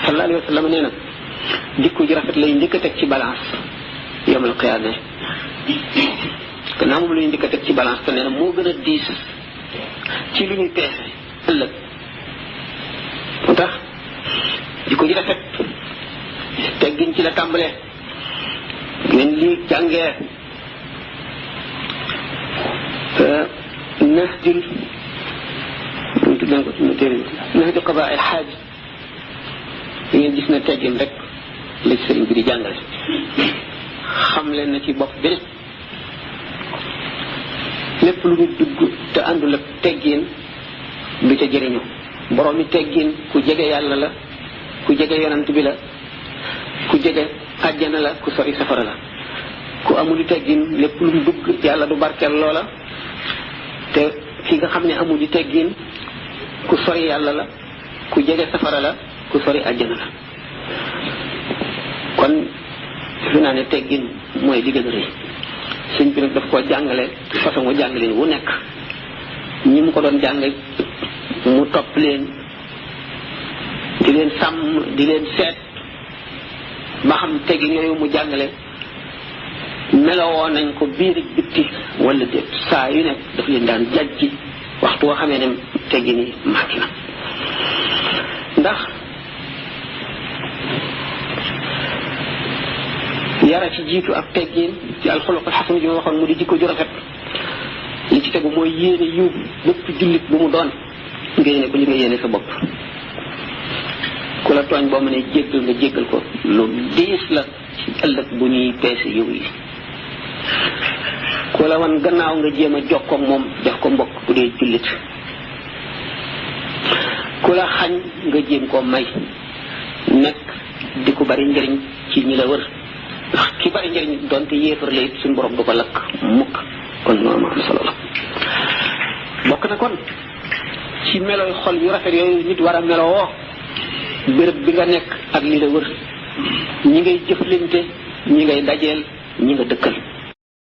sallallahu alayhi wa sallam nee na jikko ji rafet lay njëkk a teg ci balance yawmal qiyaama gannaaw moom la ñuy njëkk a teg ci balance te nee na moo gën a diis ci lu ñuy peese ëllëg. moo tax jikko ji rafet teggin ci la tàmbalee ngeen lii jàngee nahjul mu tudd leen ko ci téere bi nahju qadaa al xaaj da ngeen gis na teggin rek la ci sëriñ bi di jàngale. xam leen na ci bopp bi lépp lu ñu dugg te àndul ak teggin du ca jëriñu. borom mi teggin ku jege yàlla la, ku jege yonant bi la, ku jege àjjana la, ku sori safara la. ku amul teggin lépp lu mu dugg yàlla du barkeel loola, te ki nga xam ne amul teggin ku sori yàlla la, ku jege safara la, ku sori àjjana la. kon fi naa ne teggin mooy li gën a rëy. sëñ bi nag daf koo jàngale façon mu jàngaleen wu nekk. ñi mu ko doon jàngale mu topp leen di leen sàmm di leen seet ba xam teggin yooyu mu jàngale melowoo nañ ko biir ak bitti wala déet. saa yu nekk daf leen daan jàjji waxtu woo xamee ne teggin yi màgg na. ndax yara ci jiitu ak teggin ci alxuluqul xasan ji ma waxoon mu di jikko ju rafet. li ci tegu mooy yéene yiw bépp jullit bu mu doon nga yéene ko li nga yéene sa bopp. ku la tooñ boo mënee jéggal nga jéggal ko lu diis la ci ëllëg bu ñuy peese yiw yi. ku la wan gannaaw nga jéem a jox ko moom jox ko mbokk bu dee jullit. ku la xañ nga jéem koo may nekk di ko bari njëriñ ci ñi la wër. ndax ki bari njëriñ doonte yéefar la it suñu borom du ko lakk mukk. kon loolu am solo la. bokk na kon ci melooy xol yu rafet yooyu nit war a melowoo béréb bi nga nekk ak li la wër, ñi ngay jëflante, ñi ngay dajeel, ñi nga dëkkal.